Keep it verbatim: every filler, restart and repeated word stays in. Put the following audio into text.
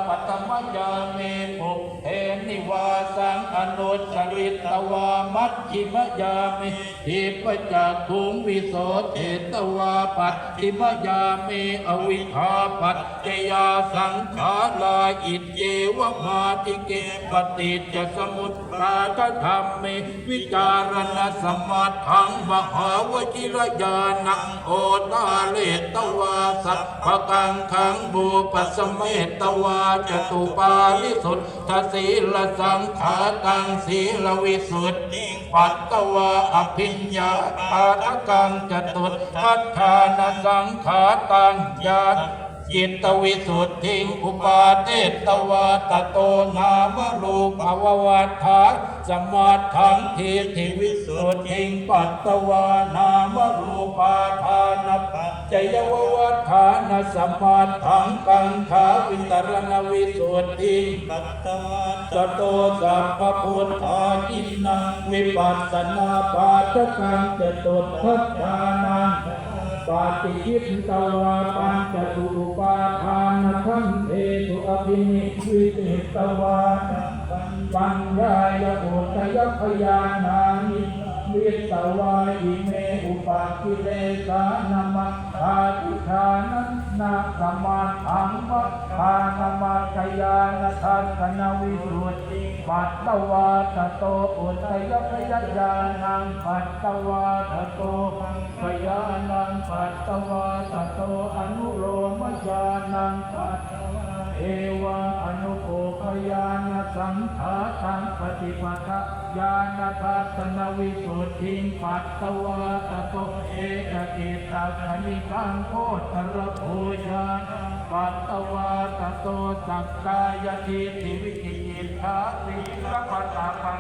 Paṭhamayāme pubbe nivāsaṃ anussaritvā, majjhimayāme dibbacakkhuṃ visuddhitvā, pacchimayāme avijjāpaccayā saṅkhārā, iccevamādike paṭiccasamuppādadhamme vicāraṇasamatthaṃ mahāvajirañāṇaṃ odāretvā sabbakaṅkhaṃ vūpasametvā catūpārishuddhasīlasaṅkhātaṃ sīlavisuddhiṃ patvā abhiññāpādakaṃ catutthajjhānasaṅkhātaṃ ñāya cittavisuddhiṃ upādetvā tato nāmarūpavavatthānasamatthaṃ diṭṭhivisuddhiṃ patvā nāmarūpaupaṭṭhānapaccayavavatthānasamatthaṃ kaṅkhāvitaraṇavisuddhiṃ patvā tato sabbabuddhāyīnaṃ vipassanāpādakaṃ catutthajjhānaṃ paṭikkhitvā pañcasū upādānakkhandhesu abhinivisitvā paññāya udayabbayānaṃ niyānaṃ vitvā ime upakkilesānamatthaṭṭhānasamatthaṃ maggānamatthañāṇadassanaṃ visuddhiṃ patvā tato udayabyañjānaṃ patvā tato bhammabyañjanaṃ patvā tato anulomañjanaṃ patvā evaṃ anupubbhañjanasaṅkhātaṃ paṭipadāñjanadassanavisuddhiṃ patvā tato ekacittakkhaṇikaṃ gotrabhuñjanaṃ patvā tato sakkāyadiṭṭhivicikicchāsīlabbatapaṃ